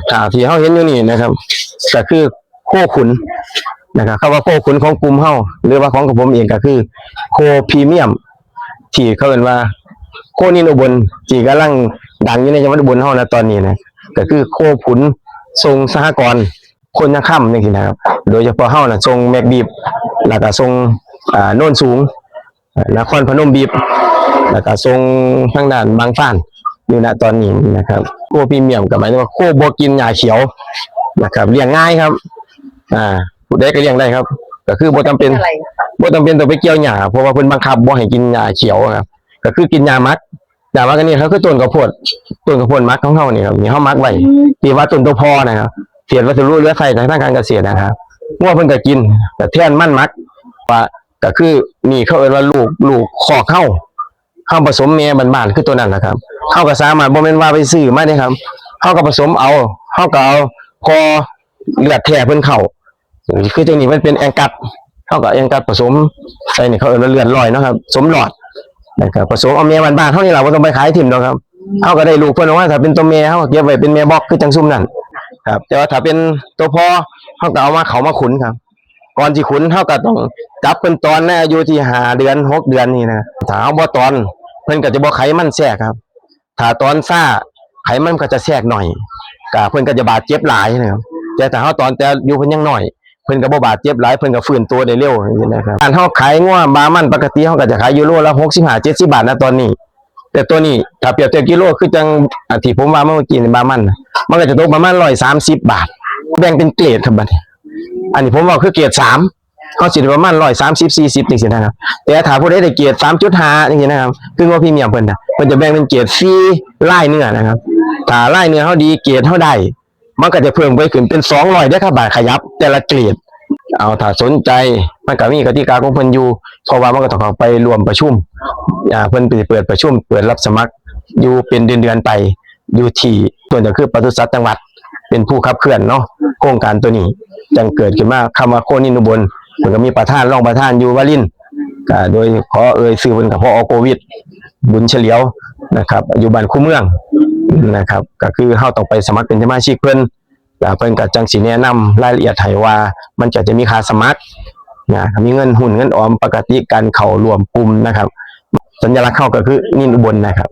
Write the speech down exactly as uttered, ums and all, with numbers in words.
ถ้าที่เฮาเห็นอยู่นี่นะครับ ก็คือโคขุนนะครับ คำว่าโคขุนของกลุ่มเฮา หรือว่าของกลุ่มผมเองก็คือโคพรีเมียม ที่เขาเรียกว่าโคนินอุบล ที่กำลังดังอยู่ในจังหวัดอุบลเฮานะตอนนี้นะ ก็คือโคขุนส่งสหกรณ์โคนยังค่ำจังซี่นะครับ โดยเฉพาะเฮานะส่งแม็กบีบ แล้วก็ส่ง อ่า โนนสูง นครพนมบีบ แล้วก็ส่งทางด้านบางฟานอยู่นะตอนนี้นะครับ โคพรีเมียมก็หมายถึงว่าโคบ่กินหญ้าเขียวนะครับ เลี้ยงง่ายครับ อ่า ผู้ใดก็เลี้ยงได้ครับ ก็คือบ่จำเป็น อะไร บ่จำเป็นต้องไปเกี่ยวหญ้า เพราะว่าเพิ่นบังคับบ่ให้กินหญ้าเขียวครับ ก็คือกินหญ้าหมัก หญ้าหมักอันนี้ก็คือต้นข้าวโพด ต้นข้าวโพดหมักของเฮานี่ครับ นี่เฮาหมักไว้ ที่ว่าต้นตัวพอนะครับ เศษวัสดุเหลือใช้จากทางการเกษตรนะครับ งัวเพิ่นก็กิน ก็แทนมันหมัก ว่า ก็คือนี่เขาเอิ้นว่าลูก ลูกคอกเฮา เฮาผสมแม่บ้านๆ คือตัวนั้นแหละครับ เฮาก็สามารถ บ่แม่นว่าไปซื้อมาเด้ครับ เฮาก็ผสมเอา เฮาก็เอาพ่อเลือดแท้เพิ่นเข้า คือจังนี้มันเป็นแองกัส เฮาก็แองกัสผสมใส่นี่ เขาเอิ้นว่าเลือดลอยเนาะครับ สมหลอด แล้วก็ผสมเอาแม่บ้านๆ เฮานี่ล่ะ บ่ต้องไปขายถิ่มดอกครับ เฮาก็ได้ลูกเพิ่นออกมา ถ้าเป็นตัวแม่เฮาก็เก็บไว้เป็นแม่บอกคือจังซุมนั่นครับ แต่ว่าถ้าเป็นตัวพ่อ เฮาก็เอามา เข้ามาขุนครับ ก่อนสิขุน เฮาก็ต้องจับเพิ่นตอนในอายุที่ห้าเดือน หกเดือนนี่นะ ถ้าเฮาบ่ตอน เพิ่นก็จะบ่ไขมันแทรกครับ ถ้าตอนช้า ไขมันก็จะแทรกหน่อย ก็เพิ่นก็จะบาดเจ็บหลายนะครับ แต่ถ้าเฮาตอนแต่อายุเพิ่นยังน้อย เพิ่นก็บ่บาดเจ็บหลาย เพิ่นก็ฟื้นตัวได้เร็วจังซี่นะครับ การเฮาขายงัวบามันปกติ เฮาก็จะขายอยู่โลละหกสิบห้า เจ็ดสิบบาทนะตอนนี้ แต่ตัวนี้ถ้าเปรียบเทียบกิโล คือจัง อ่ะ ที่ผมว่าเมื่อกี้นี่ บามันน่ะ มันก็จะตกประมาณร้อยสามสิบบาท แบ่งเป็นเกรดครับบัดนี้ อันนี้ผมว่าคือเกรดสาม เขาสิได้ประมาณร้อยสามสิบ สี่สิบจังซี่นะครับ แต่ถ้าผู้ใดได้เกรดสามจุดห้าจังซี่นะครับ คืองัวพรีเมียมเพิ่นน่ะ เพิ่นจะแบ่งเป็นเกรดสี่ ลายเนื้อนะครับ ถ้าลายเนื้อเฮาดี เกรดเฮาได้ มันก็จะเพิ่มไปขึ้นเป็นสองร้อยเด้อครับ บาทขยับแต่ละเกรด เอา ถ้าสนใจ มันก็มีกติกาของเพิ่นอยู่ เพราะว่ามันก็ต้องเข้าไปร่วมประชุม อ่า เพิ่นไปเปิดประชุม เปิดรับสมัครอยู่เป็นเดือนๆ ไป อยู่ที่ ส่วนก็คือปศุสัตว์จังหวัด เป็นผู้ขับเคลื่อนเนาะ โครงการตัวนี้จังเกิดขึ้นมา คำว่าโคนินอุบล มันก็มีประธาน รองประธานอยู่วาริน ก็โดยขอเอ่ยชื่อเพิ่นก็ พอ โกวิท บุญเฉลียวนะครับ อยู่บ้านคูเมืองนะครับ ก็คือเฮาต้องไปสมัครเป็นสมาชิกเพิ่น แล้วเพิ่นก็จังสิแนะนำรายละเอียดให้ว่ามันก็จะมีค่าสมัครนะ มีเงินหุ้นเงินออม ปกติการเข้าร่วมกลุ่มนะครับ สัญลักษณ์เฮาก็คือนินอุบลนะครับ